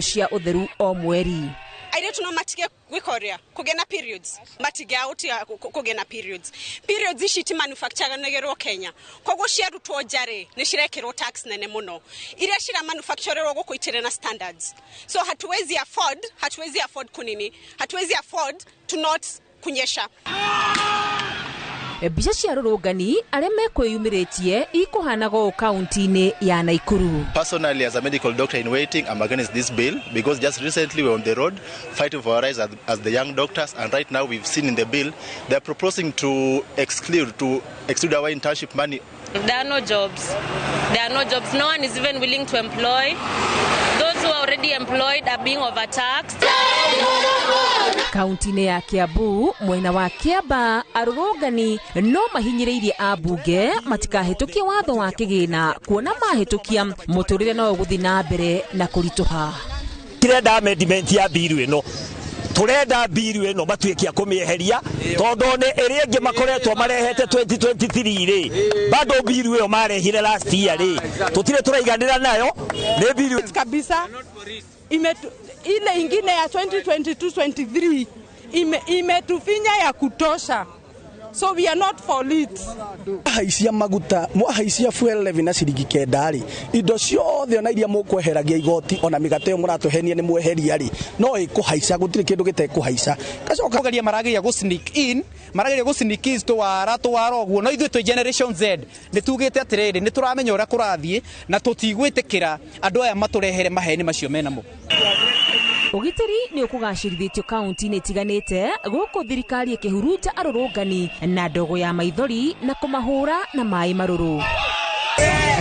Cia ũtheru o mweri. Airĩtu no matige gwĩka ũrĩa kũgĩa na periods, matingĩahota kũgĩa na periods. Periods ici ti manufacturanagĩrwo Kenya, koguo ciarutwo nja rĩ, nĩ cirekĩrwo tax nene mũno. Iria cira manufacturerwo gũkũ itirĩ na standards, so hatuwezi afford kunini, hatuwezi afford to not kunyesha. Mbica cia rũrũngani arĩa mekwĩyumĩrĩtie ikũhanaga ũũ kaunti-inĩ ya Naikuru. Personally, as a medical doctor in waiting, I'm against this bill because just recently we were on the road fighting for our rights as the young doctors, and right now we've seen in the bill they're proposing to exclude our internship money. There are no jobs. There are no jobs. No one is even willing to employ. Those who are already employed are being overtaxed. Kaunti-inĩ ya Kiambu, mwena wa Kiamba, arũrũngani no mahinyĩrĩirie ambunge matikahĩtũkie watho wa kĩgĩna, kuona mahĩtũkia mũtũrĩre no ũgũthiĩ na mbere na kũritũha. Tirenda amendment ya bill ĩno, turenda bill ĩno matuĩke a kũmĩeheria, tondũ nĩ ĩrĩa ĩngĩ makoretwo marehete 2023 rĩ, bado bill ĩyo marehire last year rĩ, tũtirĩ tũraiganĩra nayo nĩ bill kabisa. Ile ingine ya 2022 23 imetufinya ya kutosha, so we are not for it. Haicia maguta, mwahaicia fuel levy na ciringi 9 rĩ, indo ciothe ona iria mũkweheragia igoti, ona mĩgate ĩyo mũratũhenia nĩ mweheria rĩ, no ĩkũhaica. Gũtirĩ kĩndũ gĩtekũhaica. Gacoka Geria marageria gũ sneak in, marageria gũ sneak in tũwara tũwara ũguo. No ithuĩ twĩ Generation Z nĩ tugĩte atĩrĩrĩ, nĩ tũramenya ũrĩa kũrathiĩ na tũtigwĩtĩkĩra andũ aya matũrehere maheni macio menamo. Ũgitĩri nĩ ũkũgacĩrithĩtio kaunti-inĩ itiganĩte gũkũ thirikari ĩkĩhurunja arũrũngani na ndogo ya maithori na kũmahũra na maĩ marũrũ.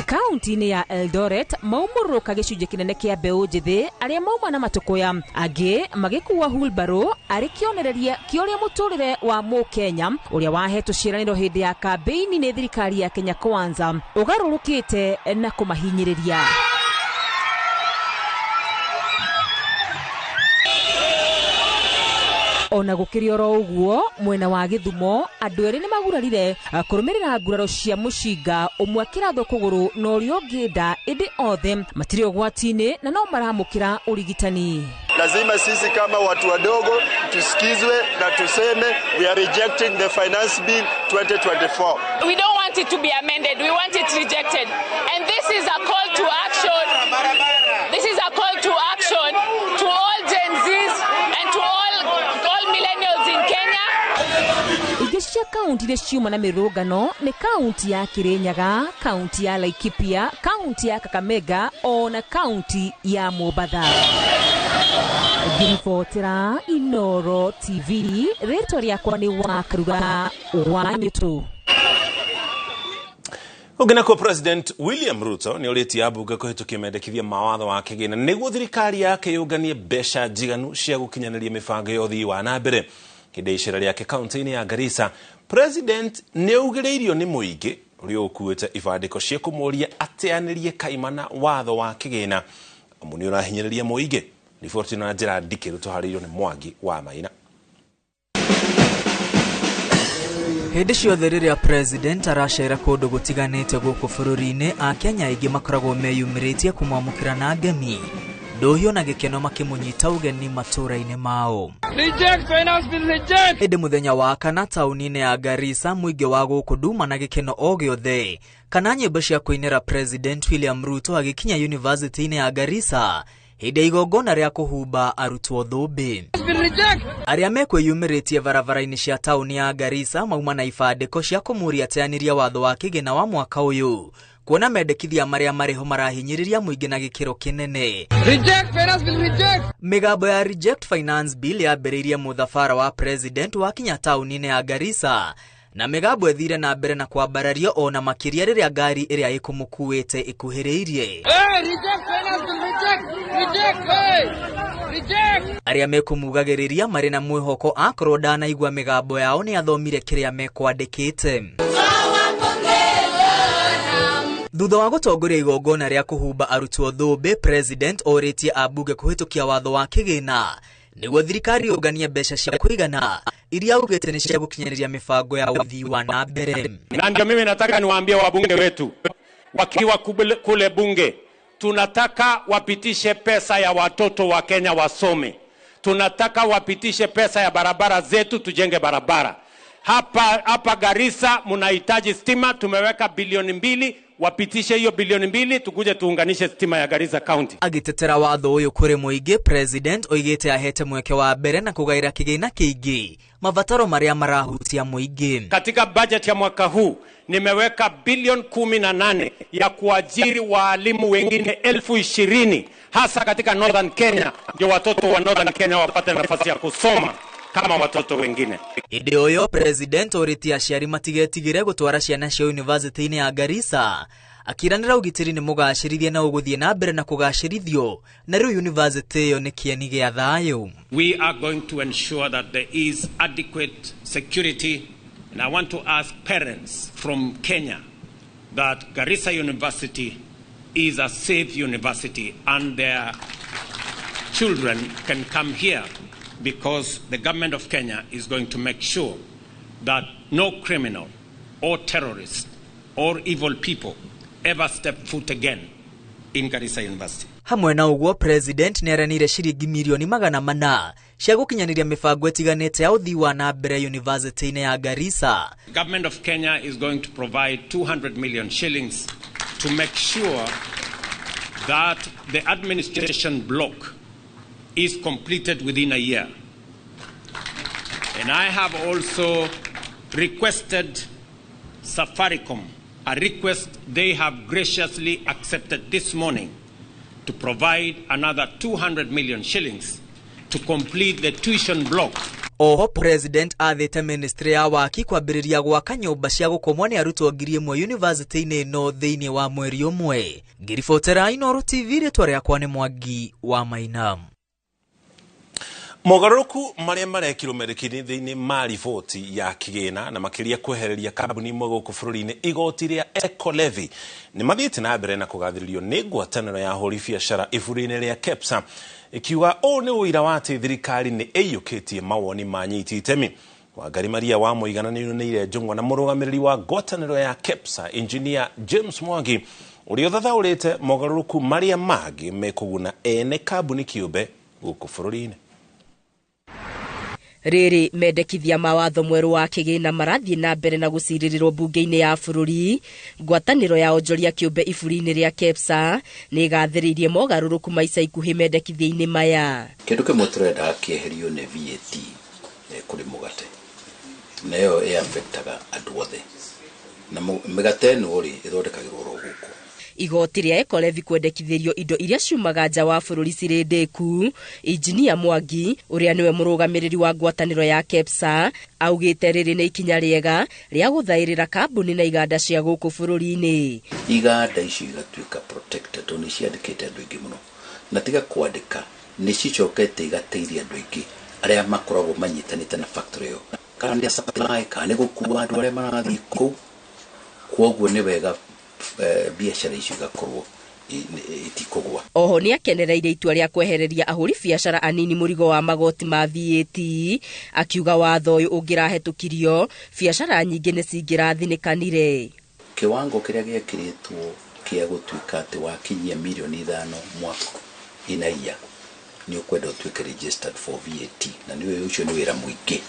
Kaunti-inĩ ya Eldoret maumũrũrũka gĩcunjĩ kĩnene kĩa mbeũ njĩthĩ arĩa mauma na matũkũya, angĩ magĩkua hurubaro arĩ kĩonereria kĩa ũrĩa mũtũrĩre wa mũkenya ũrĩa wahetwo ciĩranĩro hĩndĩ ya kambĩini nĩ thirikari ya Kenya Kwanza ũgarũrũkĩte na kũmahinyĩrĩria. Ona gũkĩrĩ oro ũguo, mwena wa Gĩthumo andũ erĩ nĩ magurarire kũrũmĩrĩra nguraro cia mũcinga, ũmwe akĩrathwo kũgũrũ na ũrĩa ũngĩ nda, ĩndĩ othe matirĩ ũgwati-inĩ na no maramũkĩra ũrigitani. Lazima sisi kama watu wadogo tusikizwe na tuseme we are rejecting the Finance Bill 2024. We don't want it to be amended. We want it rejected. And this is a call to action. This is a call to action to all Gen Zs and to all millennials in Kenya. Ingĩ cia kaunti iria ciuma na mĩrũngano nĩ kaunti ya Kirinyaga, kaunti ya Laikipia, kaunti ya Kakamega ona kaunti ya Mombatha. Ngĩribotera Inoro TV, rĩtwa rĩakwa nĩ Wakarura wa Nyũtũ. Ũngĩ nakuo, President William Ruto nĩ ũrĩtie ambunge kũhĩtũkia mendekithia ma watho wa kĩgĩna nĩguo thirikari yake yũnganie mbeca njiganu cia gũkinyanĩria mĩbango ya ũthii wa na mbere. Hĩndĩ ya icera rĩake kaunti-inĩ ya Garissa, President nĩ augĩrĩirio nĩ mũingĩ ũrĩa ũkuĩte ibandĩko cia kũmũria ateanĩrie kaimana watho wa kĩgĩna, amu nĩ ũrahinyĩrĩria mũingĩ. Riboti ĩno na njĩra ndikĩru tũharĩirio nĩ Mwangi wa Maina. Hĩndĩ ciothe rĩrĩa president aracera kũndũ gũtiganĩte gũkũ bũrũri-inĩ, Akenya aingĩ makoragwo meyumĩrĩtie kũmwamũkĩra na ngemi, ndũhio na gĩkeno makĩmũnyita ũgeni matũũra-inĩ mao. Reject finance bill, reject! Ĩndĩ mũthenya wa kana taũni-inĩ ya Garissa, mũingĩ wa gũkũ nduma na gĩkeno o gĩothe kana nyĩmbo cia kũinĩra President William Ruto agĩkinya yunivasĩtĩ-inĩ ya Garissa hĩndĩ ya igongona rĩa kũhumba arutwo thũmbĩ. Reject! Arĩa mekwĩyumĩrĩtie barabara-inĩ cia taũni ya Garissa mauma na ibandĩko cia kũmũria ateanĩria watho wa kĩgĩna wa mwaka ũyũ, kuona mendekithia marĩa marĩho marahinyĩrĩria mũingĩ na gĩkĩro kĩnene. Reject finance bill, reject! Mĩgambo ya Reject Finance Bill yambĩrĩirie mũthabara wa president wakinya taũni-inĩ ya Garissa, na mĩgambo ĩthire na mbere na kwambarario ona makĩria rĩrĩa ngari ĩrĩa ĩkũmũkuĩte ĩkuhĩrĩirie. Hey, reject finance bill, reject! Reject! Hey! Reject! Arĩa mekũmugagĩrĩria marĩ na mwĩhoko akorwo ndanaigua mĩgambo yao nĩ athomire kĩrĩa mekwandĩkĩte. Thutha wa gũtongoria igongona rĩa kũhumba arutwo thũmbĩ, president orĩtie ambunge kũhĩtũkia watho wa kĩgĩna nĩguo thirikari yũnganie mbeca cia kũigana iria augĩte nĩ cia gũkinyanĩria mĩbango ya ũthii wa na mbere. Na ndio mimi nataka niwaambie wabunge wetu wakiwa kule bunge, Tunataka wapitishe pesa ya watoto wa Kenya wasome. Tunataka wapitishe pesa ya barabara zetu, tujenge barabara. Hapa Garissa mnahitaji stima, tumeweka bilioni 2, wapitishe hiyo bilioni 2 tukuje tuunganishe stima ya Garissa County. Agĩtetera watho ũyũ kũrĩ mũingĩ, president oigĩte ahete mweke wa mbere na kũgaĩra kĩgĩna kĩingĩ mabataro marĩa marahutia mũingĩ. Katika budget ya mwaka huu nimeweka bilioni 18 ya kuajiri waalimu wengine 20,000 hasa katika Northern Kenya, ndio watoto wa Northern Kenya wapate nafasi ya kusoma kama watoto wengine. Hĩndĩ o ĩyo, president orĩtie aciari matigetigĩre gũtwara ciana ciao yunivasĩtĩ-inĩ ya Garissa, akiranĩra ũgitĩri nĩ mũgacĩrithie na ũgũthiĩ na mbere na kũgacĩrithio, na rĩu yunivasĩtĩ ĩyo nĩ kĩeni gĩa thayũ. We are going to ensure that there is adequate security, and I want to ask parents from Kenya that Garissa University is a safe university and their children can come here because the government of Kenya is going to make sure that no criminal or terrorist or evil people ever step foot again in Garissa University. Hamwe na ũguo, president nĩ aranĩire ciringi mirioni 400 cia gũkinyanĩria mĩbango ĩtiganĩte ya ũthii wa na mbere yunivasĩtĩ-inĩ ya Garissa. The government of Kenya is going to provide 200 million shillings to make sure that the administration block is completed within a year. And I have also requested Safaricom, a request they have graciously accepted this morning, to provide another 200 million shillings to complete the tuition block. Oho, president athĩte ministry ya waki kwambĩrĩria gwaka nyũmba cia gũkomwo nĩ arutwo 1,000 yunivasĩtĩ-inĩ ĩno thĩinĩ wa mweri ũmwe. Ngĩribotera Inooro TV, rĩtwa rĩakwa nĩ Mwangi wa Maina. Mogarũrũku marĩa marekirwo mendekithia-inĩ ma riboti ya kĩgĩna, na makĩria kwehereria kambuni imwe gũkũ bũrũri-inĩ igoti rĩa Eco Levy, nĩ mathiĩte na mbere na kũgathĩrĩrio nĩ ngwatanĩro ya ahũri biacara iburi-inĩ rĩa KEPSA, ikiuga ũũ nĩ ũira wa atĩ thirikari nĩ ĩiyũkĩtie mawoni ma anyiti itemi. Wangari Maria wa Mũigana nĩ Njũng'wa na mũrũgamĩrĩri wa ngwatanĩro ya KEPSA, Engineer James Mwangi, ũrĩa ũthathaũrĩte mogarũrũku marĩa mangĩ mekũguna ene kambuni kĩũmbe gũkũ bũrũri-inĩ. Rĩrĩ mendekithia ma watho mwerũ wa kĩgĩna marathiĩ na mbere na gũcirĩrĩrwo mbunge-inĩ ya bũrũri, ngwatanĩro ya onjoria kĩũmbe iburi-inĩ rĩa KEPSA nĩ ĩgathĩrĩirie mogarũrũku ma ica ikuhĩ mendekithia-inĩ maya. Kĩndũ kĩmwe tũrenda kĩeherio nĩ VAT kũrĩ mũgate, na ĩyo ĩ-affectaga andũ othe, na mĩgate ĩno rĩ ĩthondekagĩrwo oro gũkũ. Igoti rĩa Eco Levy kwendekithĩrio indo iria ciumaga nja wa bũrũri cirĩ ndĩku. Injinia Mwangi, ũrĩa nĩwe mũrũgamĩrĩri wa ngwatanĩro ya KEPSA, augĩte rĩrĩ nĩ ikinya rĩega rĩa gũthaĩrĩra kambuni na iganda cia gũkũ bũrũri-inĩ. Iganda icio igatuĩka protected tondũ nĩ ciandĩkĩte andũ aingĩ mũno, na tiga kwandĩka, nĩ cicokete igateithia andũ aingĩ arĩa makoragwo manyitanĩte na factory ĩyo, kana nĩ supply, kana nĩ gũkua andũ arĩa marathiĩ kũu. Kwoguo nĩ wega biacara icio igakorwo itikũgwa. Oho nĩ akenereire itua rĩa kwehereria ahũri biacara anini mũrigo wa magoti ma VAT, akiuga watho ũyũ ũngĩrahetũkirio, biacara nyingĩ nĩ cingĩrathinĩkanire. Kiwango kĩrĩa gĩekĩrĩtwo kĩa gũtuĩka atĩ wakinyia mirioni 5 mwaka inaiya nĩ ũkwenda ũtuĩke registered for VAT, na nĩ ũcio nĩ wĩra mũingĩ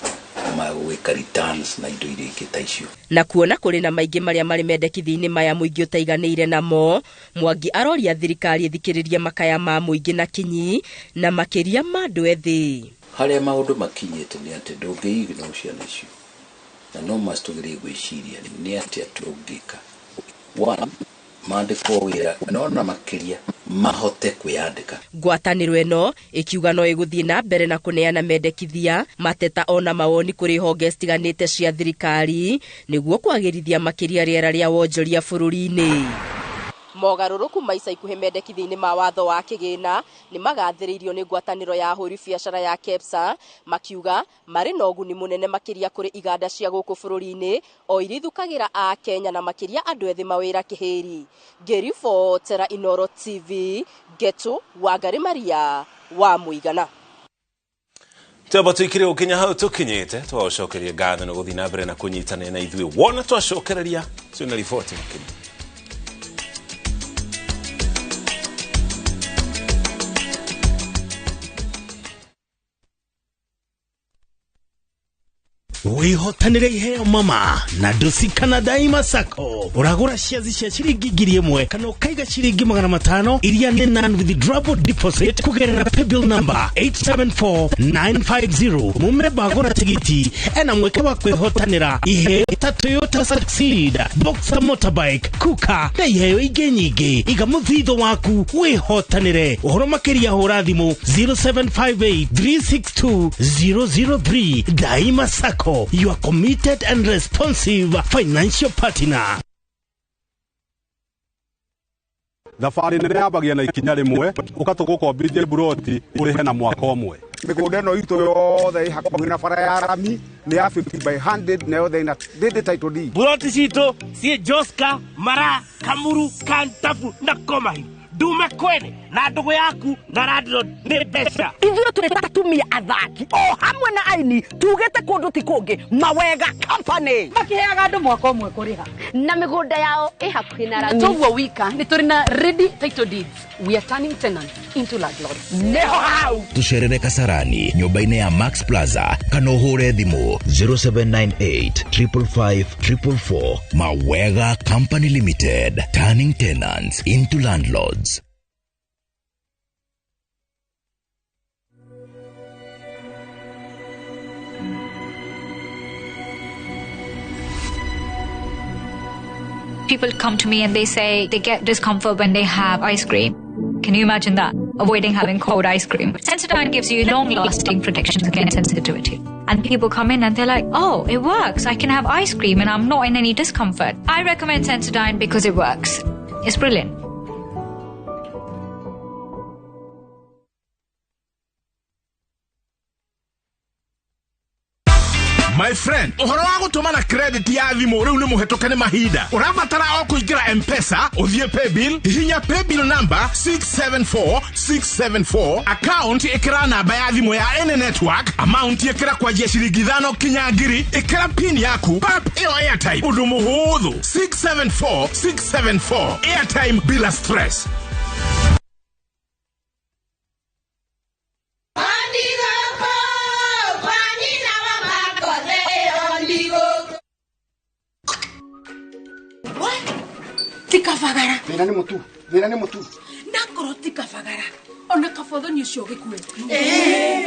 ma gwĩka returns na indo iria ingĩ ta icio. Na kuona kũrĩ na maingĩ marĩa marĩ mendekithia-inĩ maya mũingĩ ũtaiganĩire namo, Mwangi aroria thirikari ĩthikĩrĩrie makaya ma mũingĩ na kinyi, na makĩria ma andũ ethĩ. Harĩa maũndũ makinyĩte nĩ atĩ ndũngĩ-ignore ciana icio, na no must tũgerie gwĩciria nĩ atĩa tũngĩka. One, mandĩkwo wĩra, no na makĩria mahote kwĩyandĩka. Ngwatanĩro ĩno ĩkiuga no ĩgũthiĩ na mbere na kũneana mendekithia, mateta ona mawoni kũrĩ honge citiganĩte cia thirikari nĩguo kwagĩrithia makĩria rĩera rĩa wonjoria bũrũri-inĩ. Mogarũrũku ma ica ikuhĩ mendekithia-inĩ ma watho wa kĩgĩna nĩ magathĩrĩirio nĩ ngwatanĩro ya ahũri biacara ya KEPSA, makiuga marĩ na ũguni mũnene makĩria kũrĩ iganda cia gũkũ bũrũri-inĩ o iria ithukagĩra a Kenya na makĩria andũ ethĩ mawĩra kĩhĩri. Ngĩribotera Inooro TV, Ngetu Wangari Maria wa Mũigana. Twamba tuikire gũkinya hau tũkinyĩte, twagũcokeria ngatho nĩ gũthiĩ na mbere na kũnyitanĩra na ithuĩ. Wona twacokereria twĩna riboti makĩria. Wĩhotanĩre iheo mama na Ndusi kana Daima Sacco. Ũragũra shares cia ciringi 1,000 kana ũkaiga ciringi 500 iria nĩ non withdrawable deposit kũgerera paybill number 874950. Mũmemba agũra tigiti ena mweke wa kwĩhotanĩra iheo ta Toyota Succeed, Boxer motorbike, Kuka na iheo ingĩ nyingĩ. Iga mũthithũ waku wĩhotanĩre. Ũhoro makĩria hũra thimũ 0758 362 003. Daima Sacco, your committed and responsive financial partner. Thabarĩ nene yambagia na ikinya rĩmwe ũgatũgũkombithia mburoti ũrĩhe na mwaka ũmwe. Mĩgũnda ĩno itũ yothe ĩ hakuhĩ na bara ya rami nĩ ya 50 by 100 na yothe ĩna ndĩndĩ title deed. Buroti citũ ciĩ Joska, Mara, Kamuru, Kantafu na Komahi. Ndume kwene na ndũgũ yaku na landlord nĩ mbeca. Ithuĩ tũrĩ ta atumia athaki o hamwe na aini tugĩte kũndũ ti kũngĩ Mawega Company makiheaga andũ mwaka ũmwe kũrĩha na mĩgũnda yao ĩ hakuhĩ na rami. Toguo wika nĩ tũrĩ na ready title deeds. We are turning tenants into landlords. Nĩho hau. Tucerere Kasarani nyũmba-inĩ ya Max Plaza kana ũhũre thimũ 0798 555 444. Mawega Company Limited, turning tenants into landlords. People come to me and they say they get discomfort when they have ice cream. Can you imagine that? Avoiding having cold ice cream. Sensodyne gives you long-lasting protection against sensitivity. And people come in and they're like, oh, it works. I can have ice cream and I'm not in any discomfort. I recommend Sensodyne because it works. It's brilliant. My friend, ũhoro wa gũtũma na credit ya thimũ rĩu nĩ mũhetũke nĩ mahinda. Ũrabatara o kũingĩra M-Pesa, ũthiĩ paybill, hihinya paybill number 674674, account ĩkĩra namba ya thimũ ya any network, amount ĩkĩra kwanjia ciringi 5 kinya 1,000, ĩkĩra pin yaku, pap ĩyo airtime, ũndũ mũhũthũ. 674674, airtime bila stress. Tikabagara. Thĩna nĩ mũtu, thĩna nĩ mũtu. Nakorwo tikabagara. Ona kabothoni ũcio gĩkue.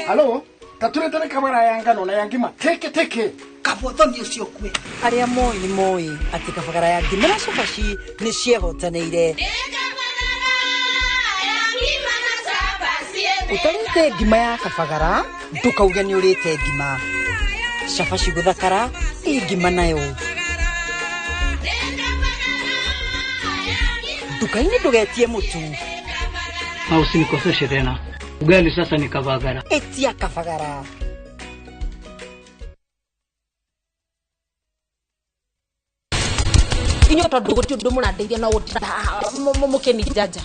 Halo, tatũrethere kabara ya ngano na ya ngima. Teke teke. Kabothoni ũcio kue. Arĩa moĩ nĩ moĩ atĩ kabagara ya ngima na cabaci nĩ ciehotanĩire. Ũtarĩte ngima ya kabagara, ndũkauge nĩ ũrĩte ngima. Cabaci gũthakara, ĩ ngima nayo. Nduka-inĩ ndũgetie mũtu. Na usinikoseshe tena. Ugali sasa ni kabagara. Etia kabagara. Inyuĩ tondũ gũtirĩ ũndũ mũrandeithia no gũtinda mũkĩnijanja.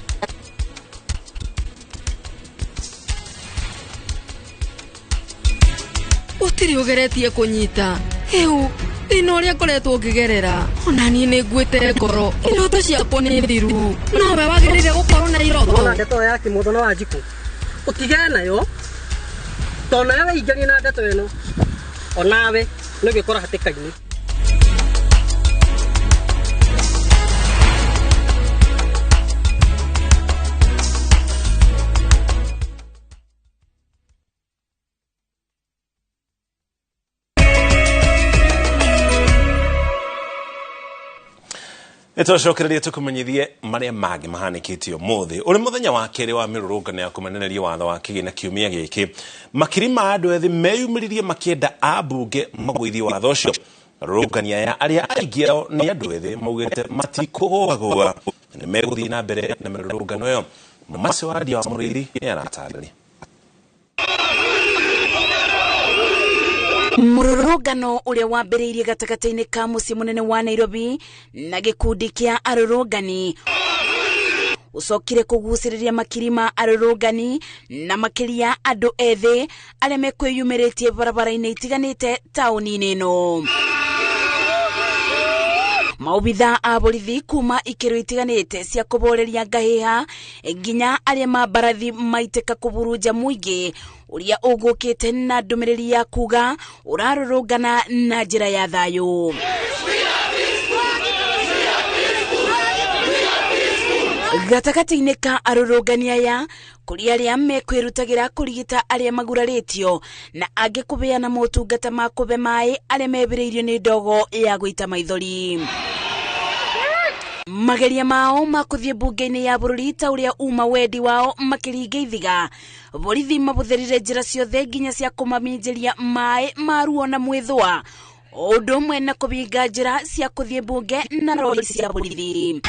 Gũtirĩ ũgeretie kũnyita. Ĩu thĩna ũrĩa ngoretwo ngĩgerera ona niĩ nĩ nguĩte ngoro, iroto ciakwa nĩ thiru, nowe wagĩrĩire gũkorwo na iroto. Wona ndeto ya kĩmũtho na Wanjikũ ũtigane nayo, tondũ nawe weingĩrania na ndeto ĩno onawe nĩ ũgĩkora hatĩka-inĩ. Nĩtwacokereria tũkũmenyithie marĩa mangĩ mahanĩkĩte ũmũthĩ ũrĩ mũthenya wa kerĩ wa mĩrũrũngano ya kũmenereria watho wa kĩgĩna kiumia gĩkĩ. Makiri ma andũ ethĩ meyumĩririe makĩenda ambunge magũithie watho ũcio. Arũrũngani aya arĩa aingĩ ao nĩ andũ ethĩ maugĩte matikũgũagũa nĩ megũthiĩ na mbere na mĩrũrũngano ĩyo. Mũmacĩ wa Ndia wa Mũrĩithi nĩ aratarĩria. Mũrũrũngano ũrĩa wambĩrĩirie gatagatĩ-inĩ ka mũciĩ mũnene wa Nairobi na gĩkundi kĩa arũrũngani ũcokire kũgucĩrĩria makiri ma arũrũngani na makĩria andũ ethĩ arĩa mekwĩyumĩrĩtie barabara-inĩ itiganĩte taũni-inĩ ĩno. Maobitha a borithi kuma ikĩro itiganĩte cia kũboreria ngahĩha nginya arĩa mambarathi maitĩka kũburunja mũingĩ ũrĩa ũgũkĩte na ndũmĩrĩri ya kuga ũrarũrũngana na njĩra ya thayũ. Gatagatĩ-inĩ ka arũrũngani aya kũrĩ arĩa mekwĩrutagĩra kũrigita arĩa magurarĩtio na angĩ kũbeana motungata ma kũbe maĩ arĩa mebĩrĩirio nĩ ndogo ya gũita maithori. Mageria mao ma kũthiĩ mbunge-inĩ ya bũrũri ta ũrĩa uma wendi wao makĩringa ithiga. Borithi mabũthĩrire njĩra ciothe nginya cia kũmaminjĩria maĩ ma ruo na mwĩthũa, o ũndũ ũmwe na kũbinga njĩra cia kũthiĩ mbunge na rori cia borithi.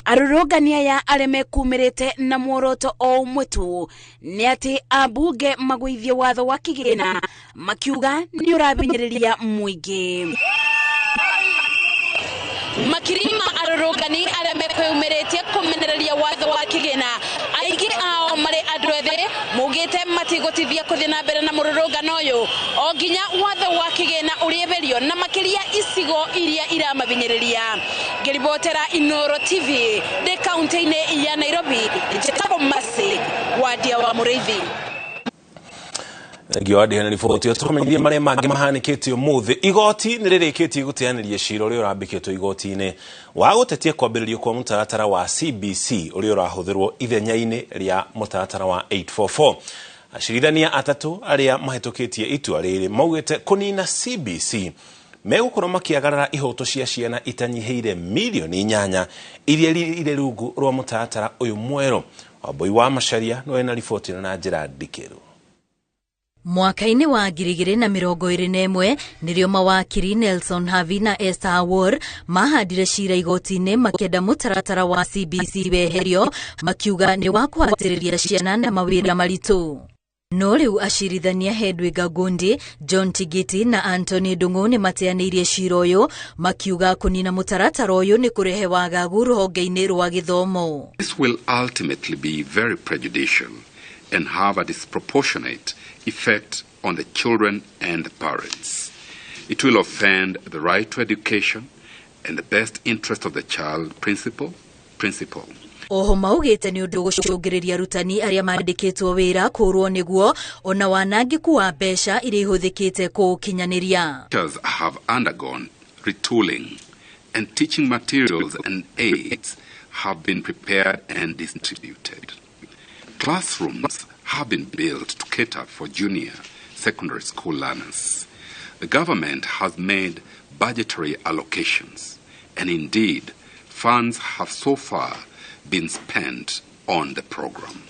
Arũrũngani aya arĩa mekumĩrĩte na muoroto o ũmwe tu nĩ atĩ ambunge magũithie watho wa kĩgĩna makiuga nĩ ũrabinyĩrĩria mũingĩ. Makiri ma arũrũngani arĩa mekwĩyumĩrĩtie kũmenereria watho wa kĩgĩna, aingĩ ao marĩ andũ ethĩ maugĩte matigũtithia kũthiĩ na mbere na mũrũrũngano ũyũ o nginya watho wa kĩgĩna ũrĩeherio na makĩria icigo iria iramabinyĩrĩria. Ngĩribotera Inooro TV ndĩ kaunti-inĩ ya Nairobi, njĩtagwo Mercy Wadia wa Mũrĩithi. Thengio wa na riboti tũkũmenyithie marĩa mangĩ mahanĩkĩte ũmũthĩ. Igoti nĩ rĩrĩkĩtie gũteanĩria cira ũrĩa ũrambĩkĩtwo igoti-inĩ wa gũtetia kwambĩrĩrio kwa mũtaratara wa CBC ũrĩa ũrahũthĩrwo ithenya-inĩ rĩa mũtaratara wa 844. Acirithania atatũ arĩa mahĩtũkĩtie itua rĩrĩ maugĩte kũnina CBC megũkorwo makĩagarara ihoto cia ciana itanyihĩire milioni 8 iria irĩ rungu rwa mũtaratara ũyũ mwerũ. Wambui wa Macharia nĩwe na riboti ĩno na njĩra ndikĩru. Mwaka-inĩ wa 2021 nĩrĩo mawakiri Nelson Havi na Esther Awor mahandire cira igoti-inĩ makĩenda mũtaratara wa CBC weherio, makiuga nĩ wa kũhatĩrĩria ciana na mawĩra maritũ. No rĩu acirithania Hedwig Agundi, John Tigiti na Anthony Ndung'u nĩ mateanĩirie cira ũyũ makiuga kũnina mũtaratara ũyũ nĩ kũrehe wagagu rũhonge-inĩ rwa gĩthomo. This will ultimately be very prejudicial and have a disproportionate effect on the children and the parents. It will offend the right to education and the best interest of the child principle. Oho maugĩte nĩ ũndũ gũcũngĩrĩria arutani arĩa mandĩkĩtwo wĩra kũrwo nĩguo ona wanangĩku wa mbeca iria ihũthĩkĩte kũũkinyanĩria. Teachers have undergone retooling and teaching materials and aids have been prepared and distributed. Classrooms have been built to cater for junior secondary school learners. The government has made budgetary allocations, and indeed, funds have so far been spent on the program.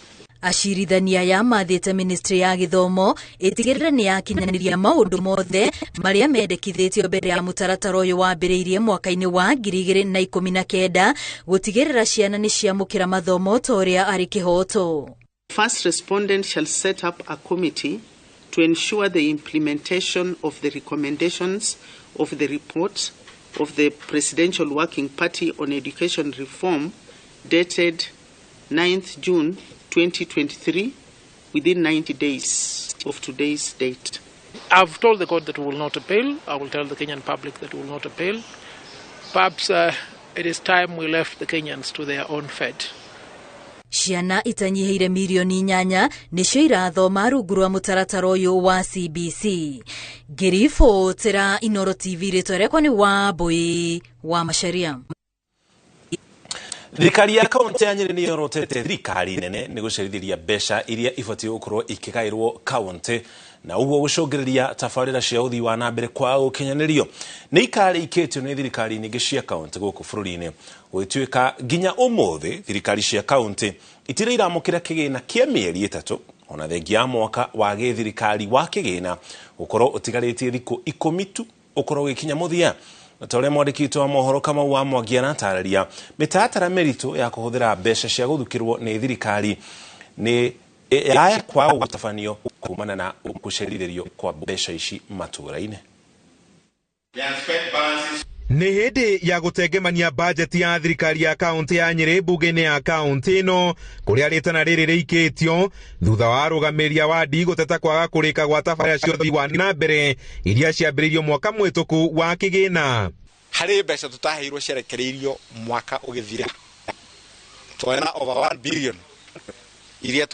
Acirithania aya mathĩte ministry ya gĩthomo ĩtigĩrĩre nĩ yakinyanĩria maũndũ mothe marĩa mendekithĩtio mbere ya mũtaratara ũyũ wambĩrĩirie mwaka-inĩ wa 2019 gũtigĩrĩra ciana nĩ ciamũkĩra mathomo ta ũrĩa arĩ kĩhoto. First respondent shall set up a committee to ensure the implementation of the recommendations of the report of the Presidential Working Party on Education Reform dated 9th June 2023 within 90 days of today's date. I've told the court that we will not appeal. I will tell the Kenyan public that we will not appeal. Perhaps it is time we left the Kenyans to their own fate. Ciana itanyihĩire milioni 8 nĩcio irathoma rungu rwa mũtaratara ũyũ wa CBC. Ngĩribotera Inooro TV rĩtwa rĩakwa nĩ Wambui wa Macharia. Thirikari ya kaunti ya Nyeri nĩ yorotete thirikari nene nĩ gũcerithĩria mbeca iria ibatiĩ gũkorwo ikĩgaĩrwo kaunti na ũguo gũcũngĩrĩria tabarĩra cia ũthii wa na mbere kwa gũkinyanĩrio. Nĩ ikarĩkĩtio nĩ thirikari nyingĩ cia kaunti gũkũ bũrũri-inĩ gũgĩtuĩka nginya ũmũthĩ thirikari cia kaunti itirĩ iramũkĩra kĩgĩna kĩa mĩeri 3 ona thengia ya mwaka wa gĩthirikari wa kĩgĩna gũkorwo ũtigarĩtie thikũ 10 tu ũkorwo ũgĩkinya mũthia. Ta ũrĩa mwandĩki witũ wa mohoro Kamau wa Mwangi aratarĩria, mĩtaratara mĩritũ ya kũhũthĩra mbeca cia gũthukĩrwo nĩ thirikari nĩ yaya kwaga gũtabanio kumana na gũcerithĩrio kwa mbeca ici matũũra-inĩ. Nĩ hĩndĩ ya gũtengemania bajeti ya thirikari ya kaunti ya Nyĩrĩ mbunge-inĩ ya kaunti ĩno kũrĩa rĩtana rĩrĩ rĩikĩtio thutha wa arũgamĩrĩri a wadi gũteta kwaga kũrĩka gwa tabarĩra cia ũthii wa na mbere iria ciambĩrĩirio mwaka mũhĩtũku wa kĩgĩna. Harĩ mbeca tũtaheirwo ciarekereirio mwaka ũgĩthira, twarĩ na over 1 billion iria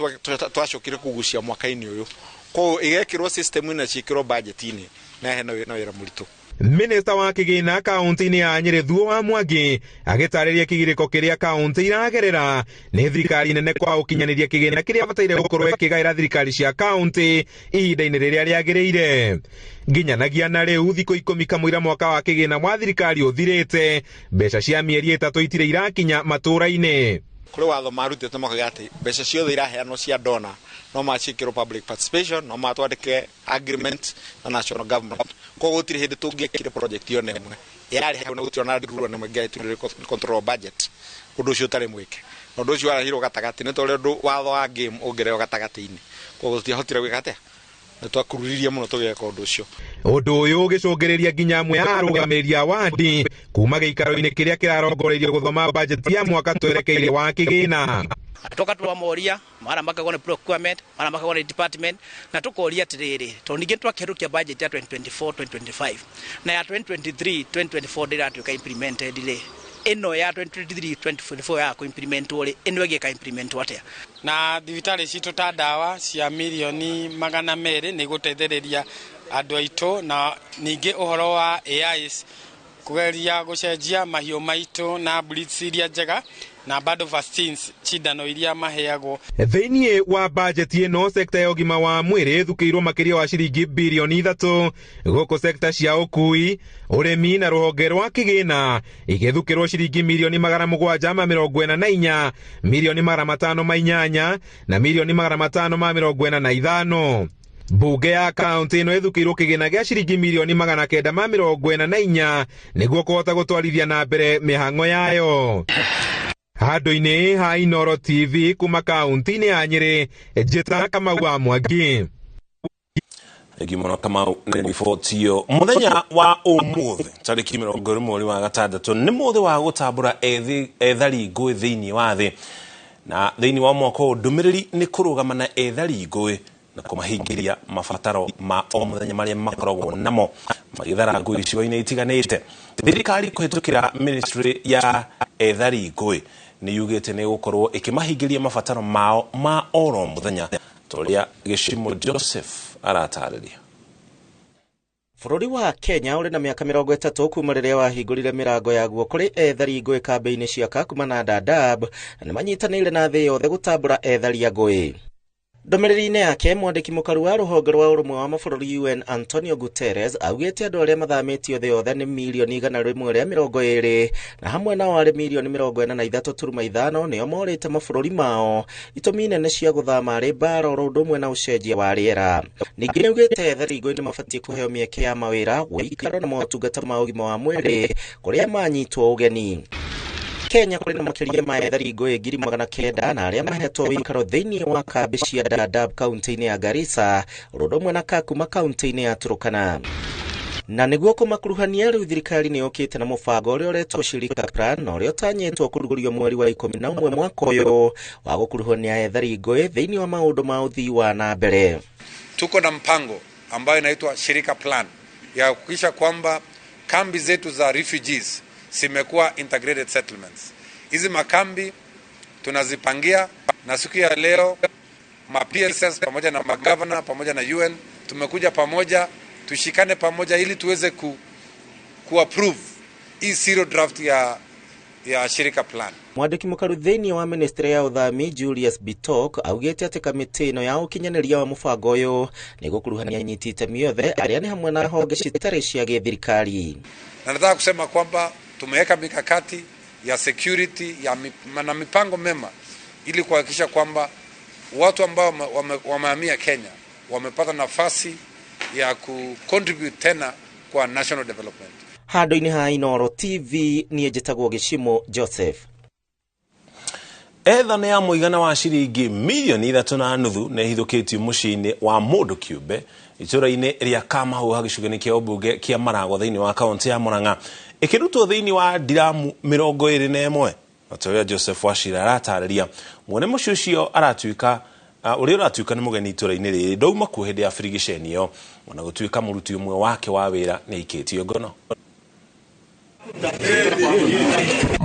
twacokire kũgucia mwaka-inĩ ũyũ, koguo igekĩrwo system-inĩ na ciĩkĩrwo budget-inĩ na hena wĩra mũritũ. Minista wa kĩgĩna kaunti-inĩ ya Nyĩrĩ Thuo wa Mwangi agĩtarĩria kĩgirĩko kĩrĩa kaunti iragerera nĩ thirikari nene kwa ũkinyanĩria kĩgĩna kĩrĩa bataire gũkorwo ĩkĩgaĩra thirikari cia kaunti ihinda-inĩ rĩrĩa rĩagĩrĩire. Nginyanagia na rĩu thikũ 10 kamũira mwaka wa kĩgĩna wa thirikari ũthirĩte, mbeca cia mĩeri 3 itirĩ irakinya matũũra-inĩ. Kũrĩ watho marutĩte makauga atĩ mbeca ciothe iraheanwo cia donor no maciĩkĩrwo public participation, no matwandĩke agreement na national government. Koguo gũtirĩ hĩndĩ tũngĩekire project ĩyo na ĩmwe yarĩ hau, na gũtirĩ ona ndurwa na ĩmwe ĩngĩahĩtũkirio control budget, ũndũ ũcio ũtarĩ mwĩke. Na ũndũ ũcio warehirwo gatagatĩ nĩ ta ũrĩa ũndũ watho wa game ũngĩrehwo gatagatĩ-inĩ, koguo tũtiahotire gwĩka atĩa, nĩ twakururirie mũno tũgĩka ũndũ ũcio. Ũndũ ũyũ ũgĩcũngĩrĩria nginya amwe a arũgamĩrĩri a wadi kuma gĩikaro-inĩ kĩrĩa kĩrarongoreirio gũthoma bajeti ya mwaka twerekeire wa kĩgĩna. Toka twamoria mara makagwo nĩ procurement, mara makagwo nĩ department, na tũkoria atĩrĩrĩ, tondũ ningĩ twakĩhetũkia budget ya 2024 2025 na ya 2023 2024 ndĩratuĩka implemented rĩ, ĩno ya 2023 2024 ya kũ-implementwo rĩ, ĩno ĩgĩka implementwo atĩa? Na thibitarĩ citũ ta ndawa cia mirioni 200 nĩ gũteithĩrĩria andũ aitũ, na ningĩ ũhoro wa AIs kũgeria gũcenjia mahiũ maitũ na breeds iria njega na bado vaccines cindano iria maheagwo. Thĩinĩ wa bajeti ĩno sekta ya ũgima wa mwĩrĩ ĩthukĩirwo makĩria wa ciringi birioni 3, gũkũ sekta cia ũkui, ũrĩmi na rũhonge rwa kĩgĩna igĩthukĩrwo ciringi mirioni 744, mirioni 508 na mirioni 545. Mbunge ya kaunti ĩno ĩthukĩirwo kĩgĩna gĩa ciringi mirioni 944 nĩguo kũhota gũtwarithia na mbere mĩhang'o yayo. Handũ-inĩ ha Inooro TV kuma kaunti-inĩ ya Nyĩrĩ, njĩta Kamau wa Mwangi. Thengiũ mũno Kamau nĩ riboti ĩyo. Mũthenya wa ũmũthĩ tarĩki 20 mweri wa gatandatũ nĩ mũthĩ wa gũtambũra ethari ngũĩ thĩinĩ wa thĩ, na thĩinĩ wa mwaka ũyũ ndũmĩrĩri nĩ kũrũgama na ethari ngũĩ na kũmahingĩria mabataro ma o mũthenya marĩa makoragwo namo magĩthara ngũĩ icigo-inĩ itiganĩte. Thirikari kũhĩtũkĩra ministry ya ethari ngũĩ nĩ yugĩte nĩ gũkorwo ĩkĩmahingĩria mabataro mao ma oro mũthenya, ta ũrĩa Gĩcimo Joseph aratarĩria. Bũrũri wa Kenya ũrĩ na mĩaka 30 kuma rĩrĩa wahingũrire mĩrango yaguo kũrĩ ethari ngũĩ kambĩ-inĩ cia Kakuma na Dadaab, na nĩmanyitanĩire na thĩ yothe gũtambũra ethari a ngũĩ. Ndũmĩrĩri-inĩ yake, mwandĩki mũkaru wa rũhonge rwa ũrũmwe wa mabũrũri UN Antonio Guterres augĩte andũ arĩa mathamĩtio thĩ yothe nĩ mirioni 120 na hamwe nao arĩ mirioni 43.5 nĩo morĩte mabũrũri mao. Itũmi nene cia gũthama arĩ mbara oro ũndũ ũmwe na ũcenjia wa rĩera. Ningĩ nĩaugĩte ethari ngũĩ nĩmabatiĩ kũheo mĩeke ya mawĩra, ũikaro na motungata ma ũgima wa mwĩrĩ kũrĩa manyitwo ũgeni. Kenya kũrĩ na makĩria ma ethari ngũĩ 900,000 na arĩa mahetwo ũikaro thĩinĩ wa kambĩ cia Dadaab kaunti-inĩ ya Garissa, ũndũ ũmwe na Kakuma kaunti-inĩ ya Turkana. Na nĩguo kũmakuruhania rĩu thirikari nĩ yũkĩte na mũbango ũrĩa ũretwo Shirika Plan na ũrĩa ũtanyĩtwo kũrugũrio mweri wa 11 mwaka ũyũ wa gũkuruhania ethari ngũĩ thĩinĩ wa maũndũ ma ũthii wa na mbere. Tuko na mpango ambayo inaitwa Shirika Plan ya kuhakikisha kwamba kambi zetu za refugees zimekuwa integrated settlements. Hizi makambi tunazipangia, na siku ya leo ma PSS pamoja na magavana pamoja na UN tumekuja pamoja, tushikane pamoja ili tuweze ku approve hii zero draft ya Shirika Plan. Mwandĩki mũkaru thĩinĩ wa ministry ya ũthami Julius Bitok augĩte atĩ kamĩtĩ ĩno ya ũkinyanĩria wa mũbango ũyũ nĩ gũkuruhania anyiti itemi othe arĩa nĩ hamwe na honge citarĩ cia gĩthirikari. Na nataka kusema kwamba tumeweka mikakati ya security ya na mipango mema ili kuhakikisha kwamba watu ambao wamehamia Kenya wamepata nafasi ya ku contribute tena kwa national development. Handũ-inĩ ha Inooro TV niĩ njĩtagwo Gĩcimo Joseph. Etha nĩ ya mũigana wa ciringi mirioni 3.5 nĩ ĩhithũkĩtio mũciĩ-inĩ wa mũndũ kĩũmbe itũũra-inĩ rĩa Kamahuha gĩcigo-inĩ kĩa ũmbunge kĩa Maragwa thĩinĩ wa kaunti ya Murang'a. Ĩkĩrutwo thĩinĩ wa ndiramu 21. Ta ũrĩa Joseph Wachira aratarĩria, mwene mũciĩ ũcio aratuĩka ũrĩa ũratuĩka nĩ mũgeni itũra-inĩ rĩrĩ ndauma kuo hĩndĩ ya birigiceni ĩyo, ona gũtuĩka mũruti ũmwe wake wa wĩra nĩ aikĩtio ngono.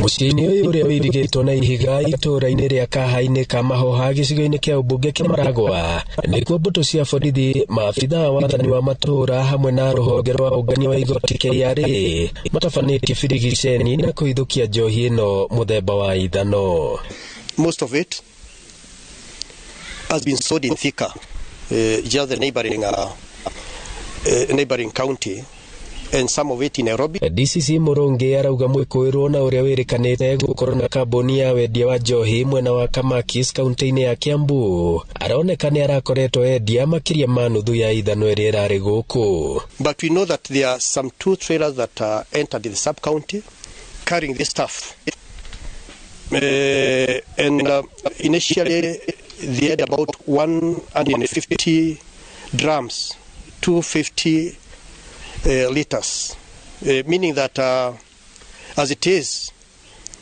Mũciĩ-inĩ ũyũ ũrĩa ũirigĩtwo na ihiga itũũra-inĩ rĩa Kahainĩ ka Mahoha gĩcigo-inĩ kĩa ũmbunge kĩa Maragwa nĩkuo mbũtũ cia borithi, maabithaa wa wathani wa matũũra hamwe na rũhonge rwa ũngania wa igoti KRA matabanĩtie birigiceni na kũhithũkia njohi ĩno mũthemba wa ithano. Most of it has been sold in Thika, just the neighboring county, and some of it in Nairobi. DCC Murungi arauga mwĩkũĩrwo na ũrĩa wĩrĩkanĩte gũkorwo na kambuni ya wendia wa njohi mwena wa Kamakis kaunti-inĩ ya Kiambu aroneka nĩ arakoretwo endia makĩria ma nuthu ya ithano ĩrĩa ĩrarĩ gũkũ. But we know that there are some two trailers that entered the sub-county carrying this stuff. And initially they had about 150 drums, 250 liters, meaning that as it is,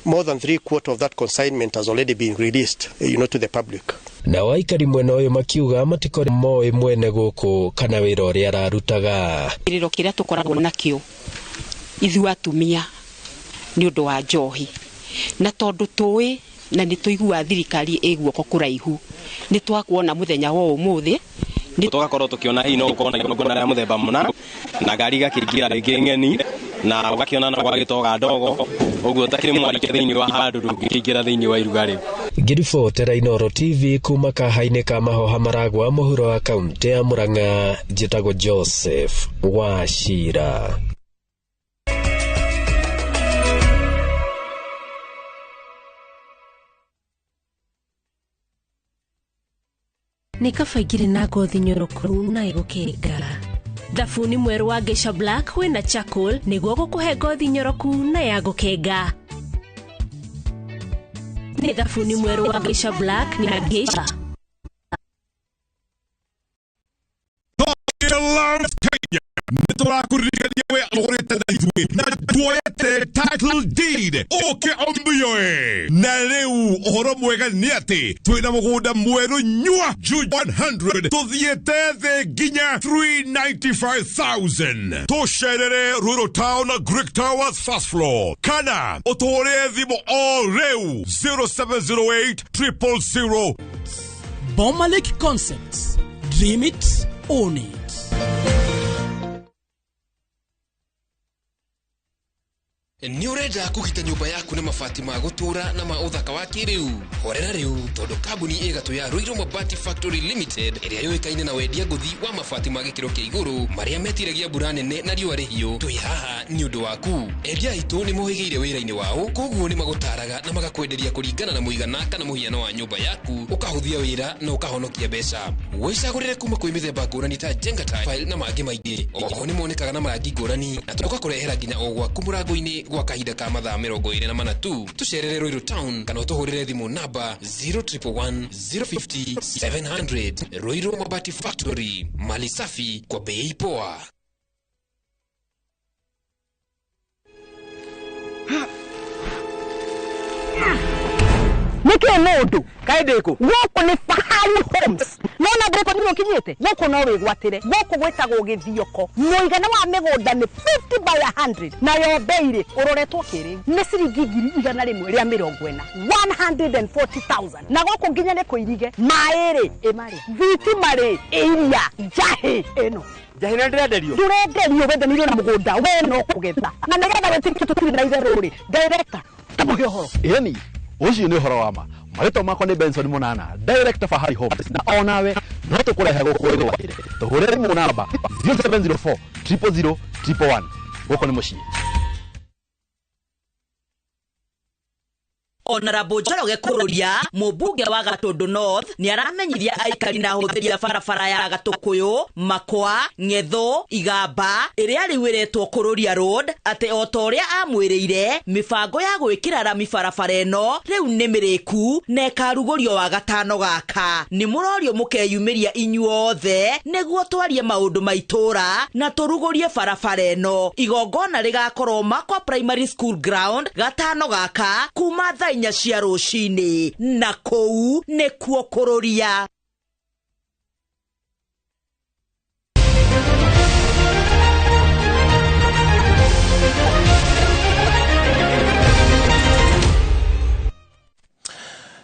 more than 3/4 of that consignment has already been released, to the public. Na aikari mwena ũyũ makiuga matikore moĩ mwene gũkũ kana wĩra ũrĩa ararutaga. Kĩrĩro kĩrĩa tũkoragwo nakĩo ithuĩ atumia nĩ ũndũ wa njohi, na tondũ tũĩ na nĩ tũiguaga thirikari ĩ guoko kũraihu, nĩ twakuona mũthenya wa ũmũthĩ tugakorwo tukiona hihi no gukorwo na igongona rĩa mũthemba mũna na ngari igakĩingĩra rĩngĩ ng'eni na ũgakĩona no gwagĩtoga ndogo ũguo ũtakĩrĩ mwarike thĩinĩ wa handũ ndũngĩkĩingĩra thĩinĩ wa iruga rĩu. Ngĩribotera Inooro TV kuma Kahainĩ ka Mahoha Maragwa mũhuro wa kaunti ya Murang'a, njĩtagwo Joseph Wachira. Nĩ kaba ingĩrĩ na ngothi nyoroku na ĩgũkenga. Thabuni mwerũ wa Geisha Black wĩna charcoal nĩguo gũkũhe ngothi nyoroku na ya gũkenga. Nĩ thabuni mwerũ wa Geisha Black na Geisha. Nĩtũrakũririkania we ũgũrĩte na ithuĩ na tuoete title deed ũke ũmĩoe. Na rĩu ũhoro mwega nĩ atĩ twĩna mũgũnda mwerũ nyua Juja 100 tũthiĩte thĩ nginya 395,000. Tũcerere Ruiru Town Greek Towers first floor kana ũtũhũrĩre thimũ o rĩu 0708 000. Bomalik Concepts. Dream it, own it. Nĩ ũrenda kũgita nyũmba yaku na mabati ma gũtũũra na ma ũthaka wa kĩrĩu? Horera rĩu tondũ kambuni ĩgatũ ya Ruiru Mabati Factory Limited ĩrĩa yũĩkaine na wendia ngũthi wa mabati ma gĩkĩro kĩa igũrũ marĩa metiragia mbura nene na riũa rĩhiũ, twĩ haha nĩ ũndũ waku. Endia aitũ nĩ mohĩgĩire wĩra-inĩ wao, koguo nĩ magũtaraga na magakwenderia kũringana na mũigana kana mũhiano wa nyũmba yaku, ũkahũthia wĩra na ũkahonokia mbeca. Wĩcagũrĩre kuma kwĩ mĩthemba ngũrani ta Jenga Tile na mangĩ maingĩ. Oho nĩ monekaga na marangi ngũrani na tũgakũrehera nginya o gwaku mũrango-inĩ gwa kahinda ka mathaa 24 tu. Tũcerere Ruiru Town kana ũtũhũrĩre thimũ namba 0111 050 700. Ruiru Mabati Factory, mali safi kwa bei poa. Nĩkĩ mũndũ kaĩ ndĩkũ gũkũ nĩ Fahari Homes nona ndĩko nĩ ũkinyĩte gũkũ no wĩgwatĩre gũkũ gwĩtagwo Gĩthioko mũigana wa mĩgũnda nĩ 50 by 100 nayo bei rĩ ũroretwo kĩrĩu nĩ ciringi 140,000 140,000 na gũkũ nginya nĩ kũirige maĩ rĩ ĩmarĩa thitima rĩ ĩiria njahĩ ĩno njahĩ nĩ ndĩrenderio ndũrenderio wendanĩirio na mũgũnda we no kũgetha na nĩgetha wĩtĩkie tũtirĩ na itherũ rĩ director tamũhe ũhoro. Ĩni ũcio nĩ ũhoro wa ma. Marĩtwa makwa nĩ Benson Munana, director Fahari Homes, na onawe no tũkũrehe gũkũ wĩgwatĩre. Tũhũrĩre thimũ namba 0704 000 111. Gũkũ nĩ mũciĩ. Honorable Njoroge Kururia, mũmbunge wa Gatũndũ North, nĩ aramenyithia aikari na ahũthĩri a barabara ya Gatũkũyũ, Makwa, Ng'etho, Igamba ĩrĩa rĩu ĩretwo Kururia Road atĩ o ta ũrĩa amwĩrĩire mĩbango ya gwĩkĩra rami barabara ĩno rĩu nĩ mĩrĩku na ĩkarugũrio wa gatano gaka. Nĩ mũrorio mũkeyumĩria inyuothe nĩguo twarie maũndũ ma itũũra na tũrugũrie barabara ĩno. Igongona rĩgakorwo Makwa Primary School Ground gatano gaka kuma thaa 4 cia rũcinĩ, na kũu nĩkuo Kururia.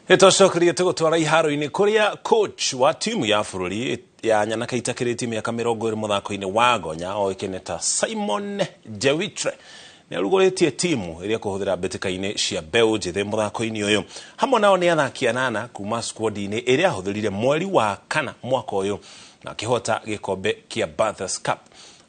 Ĩtũcokerie tũgũtwara iharo-inĩ kũrĩa coach wa timu ya bũrũri ya nyanaka itakĩrĩtie mĩaka 20 mũthako-inĩ wa gonya oĩkaine ta Simon Jewitre nĩ arugũrĩtie timu ĩrĩa kũhũthĩra mbĩtĩka-inĩ cia mbeũ njĩthĩ mũthako-inĩ ũyũ. Hamwe nao nĩ athaki 8 kuma squad-inĩ ĩrĩa ahũthĩrire mweri wa 4 mwaka ũyũ na akĩhota gĩkombe kĩa Bathurst Cup.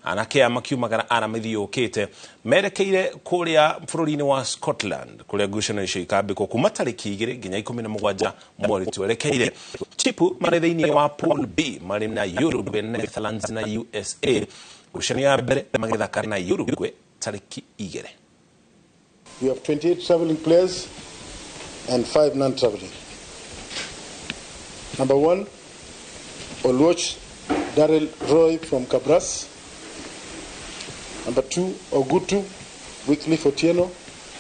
Anake aya makiumagara aramithi yũkĩte merekeire kũrĩa bũrũri-inĩ wa Scotland kũrĩa ngucanio icio ikambĩkwo kuma tarĩki 2 nginya 17 mweri twerekeire. Chipu marĩ thĩinĩ wa Pool B marĩ na Uruguay, Netherlands na USA. Ngucanio ya mbere magĩthaka na Uruguay tarĩki 2. We have 28 traveling players and 5 non-traveling. Number 1, Oluoch Darrell Roy from Kabras. Number 2, Ogutu Wycliffe Otieno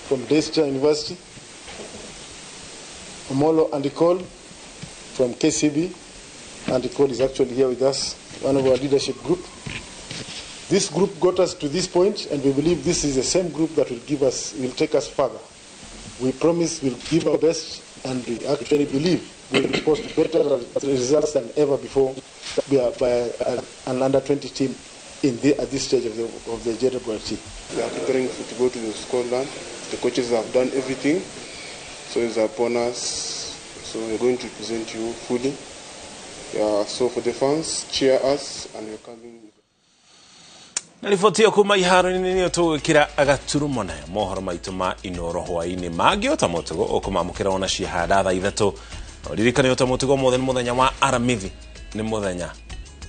from Daystar University. Omolo Andicol from KCB. Andicol is actually here with us, one of our leadership group. This group got us to this point, and we believe this is the same group that will give us, will take us further. We promise we'll give our best, and we actually believe we'll post better results than ever before by an under-20 team at this stage of the JWT. We are preparing to go to Scotland. The coaches have done everything, so it's upon us. So we're going to present you fully. Yeah, so for the fans, cheer us, and we're coming. Na riboti ĩyo kuma iharo-inĩ nĩyo tũgwĩkĩra agaturumo nayo mohoro maitũ ma Inoro hwaĩ-inĩ mangĩ ota mũtugo ũkũmamũkĩra ona ciahanda thaa 3. Na ririkane ota mũtugo mothe nĩ mũthenya wa aramithi, nĩ mũthenya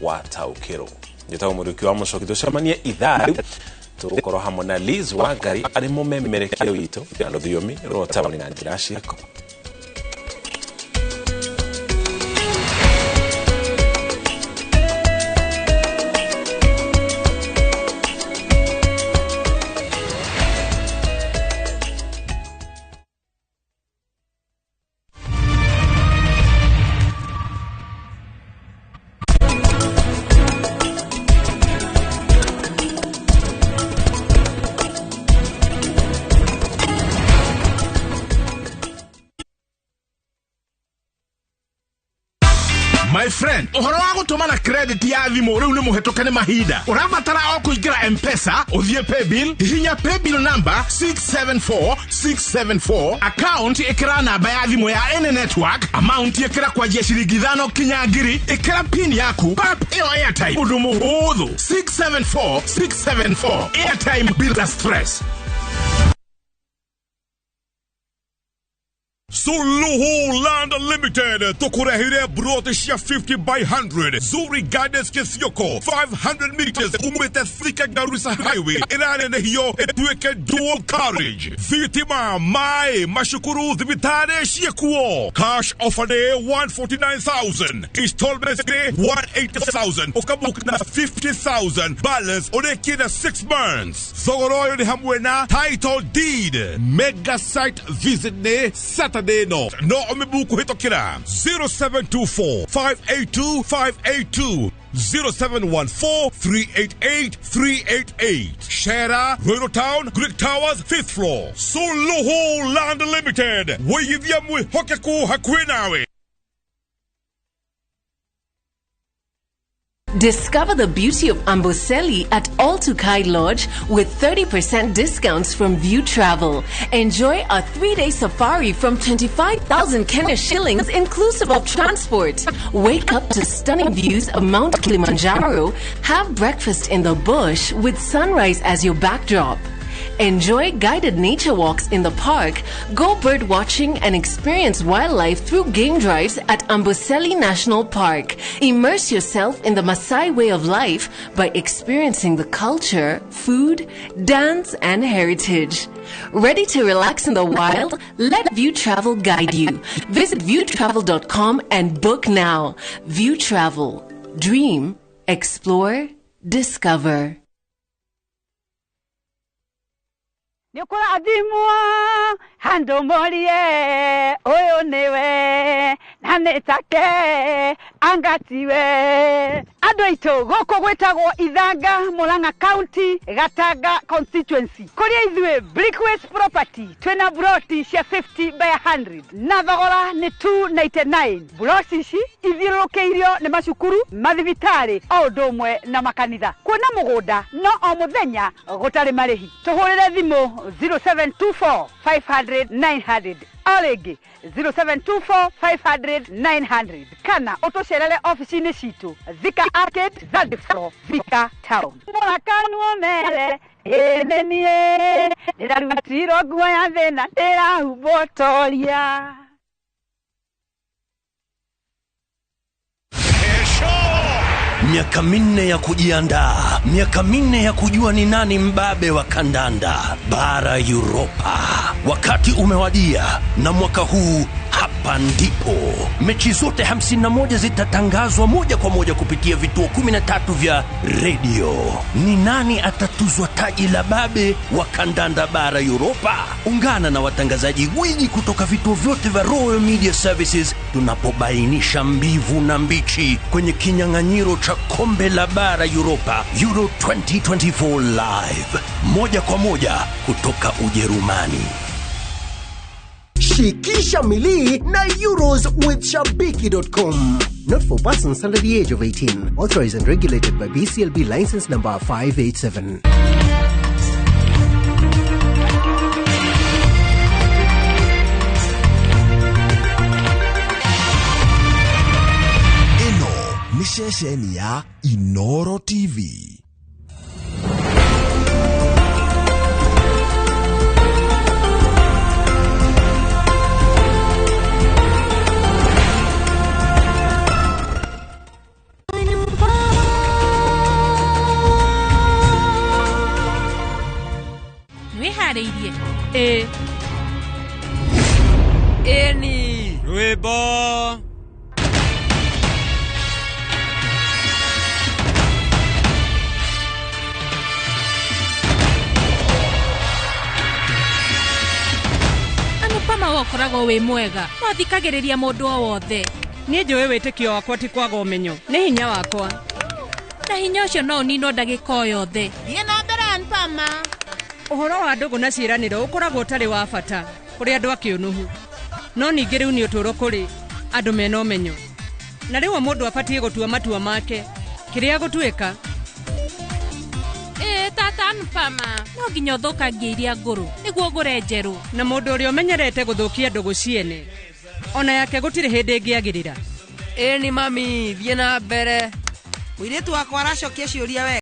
wa taũkĩrwo. Njĩtagwo Mũriũki wa Mũcoki, tũcemanie ithaa rĩu tũgũkorwo hamwe na Liz Wangari arĩ mũmemerekia witũ na rũthiomi rwa ũtabani na njĩra ciako. My friend, ũhoro wa gũtũma na credit ya thimũ rĩu nĩ mũhetũke nĩ mahinda. Ũrabatara o kũingĩra M-Pesa, ũthiĩ paybill, hihinya paybill number 674674, account ĩkĩra namba ya thimũ ya any network, amount ĩkĩra kwanjia ciringi 5 kinya 1000, ĩkĩra pin yaku, pap ĩyo airtime, ũndũ mũhũthũ. 674674, airtime bila stress. Suluhu Land Limited tukurehire broti cia 50 by 100 Zuri Gardens Kithioko 500 meters umete Thika Garissa Highway ĩranenehio ĩtuĩke dual carriage. Thitima, maĩ, mashukuru thibitari ciĩkuo. Cash offer day 149,000, installments day 180,000, ũkabook na 50,000, balance ũrĩkie na 6 months. Thogora ũyũ nĩ hamwe na title deed. Mega site visit nĩ Saturday no omibuku hitokira 0724 582 582 0714 388 388. Shera, Royal Town, Greek Towers, 5th floor. Suluhu Land Limited. Wĩigithia mwĩhokeku hakuhĩ nawe. Discover the beauty of Amboseli at All Tukai Lodge with 30% discounts from View Travel. Enjoy a 3-day safari from 25,000 Kenya shillings inclusive of transport. Wake up to stunning views of Mount Kilimanjaro. Have breakfast in the bush with sunrise as your backdrop. Enjoy guided nature walks in the park, go bird watching, and experience wildlife through game drives at Amboseli National Park. Immerse yourself in the Maasai way of life by experiencing the culture, food, dance, and heritage. Ready to relax in the wild? Let View Travel guide you. Visit viewtravel.com and book now. View Travel. Dream, explore, discover. Nĩ ũkũrathimwo handũ morie ũyũ nĩwe na nĩ take anga tiwe. Andũ aitũ gũkũ gwĩtagwo Ithanga, Murang'a County, Gatanga constituency, kũrĩa ithuĩ Brickways Property twĩna buroti cia 50 by 100 na thogora nĩ 299. Buroti ici ithiũrũrũkĩirio nĩ macukuru, mathibitarĩ o ũndũ ũmwe na makanitha. Kuona mũgũnda no o mũthenya gũtarĩ marĩhi. Tũhũrĩre thimũ 0724 500 900, o rĩngĩ 0724 500 900, kana ũtũcerere ofici-inĩ citũ Thika Arcade, third floor, Thika Town. Mũrakanwo mere ĩĩ nĩ niĩ ndĩrarutirwo nguo ya thĩna ndĩrahumbwo toria. Miaka 4 ya kujiandaa, miaka 4 ya kujua ni nani mbabe wa kandanda bara Europa. Wakati umewadia, na mwaka huu hapa ndipo mechi zote 51 zitatangazwa moja kwa moja kupitia vituo 13 vya redio. Ni nani atatuzwa taji la babe wa kandanda bara Europa? Ungana na watangazaji gwiji kutoka vituo vyote vya Royal Media Services tunapobainisha mbivu na mbichi kwenye kinyang'anyiro cha kombe la bara Europa Euro 2024 live, moja kwa moja kutoka Ujerumani. Shikisha milii na Euros with Shabiki.com. Not for persons under the age of 18. Authorized and regulated by BCLB license number 587. Ĩno nĩ ceceni ya Inoro TV. Wĩharĩirie? Ĩĩ. Ĩni. Rwĩmbo. Anupama we ũkoragwo wĩ mwega, no thikagĩrĩria mũndũ o wothe. Niĩ njũĩ wĩtĩkio wakwa ti kwaga ũmenyo, nĩ hinya wakwa. Na hinya ũcio no ũninwo ndagĩka o yothe. Thiĩ na mbere Anupama. Ũhoro wa ndũgũ na ciĩranĩro ũkoragwo ũtarĩ wa bata kũrĩ andũ a kĩũnũhu, no ningĩ rĩu nĩ ũtũũro kũrĩ andũ mena ũmenyo. Na rĩu o mũndũ abatiĩ gũtua matua make kĩrĩa gũtuĩka. Ĩĩ tata Anupama, no nginya ũthũkangie iria ngũrũ nĩguo ũgũre njerũ. Na mũndũ ũrĩa ũmenyerete gũthũkia ndũgũ ciene ona yake gũtirĩ hĩndĩ ĩngĩagĩrĩra. Ĩni mami, thiĩ na mbere. Mũirĩtu wakwa aracokia ciũria wega.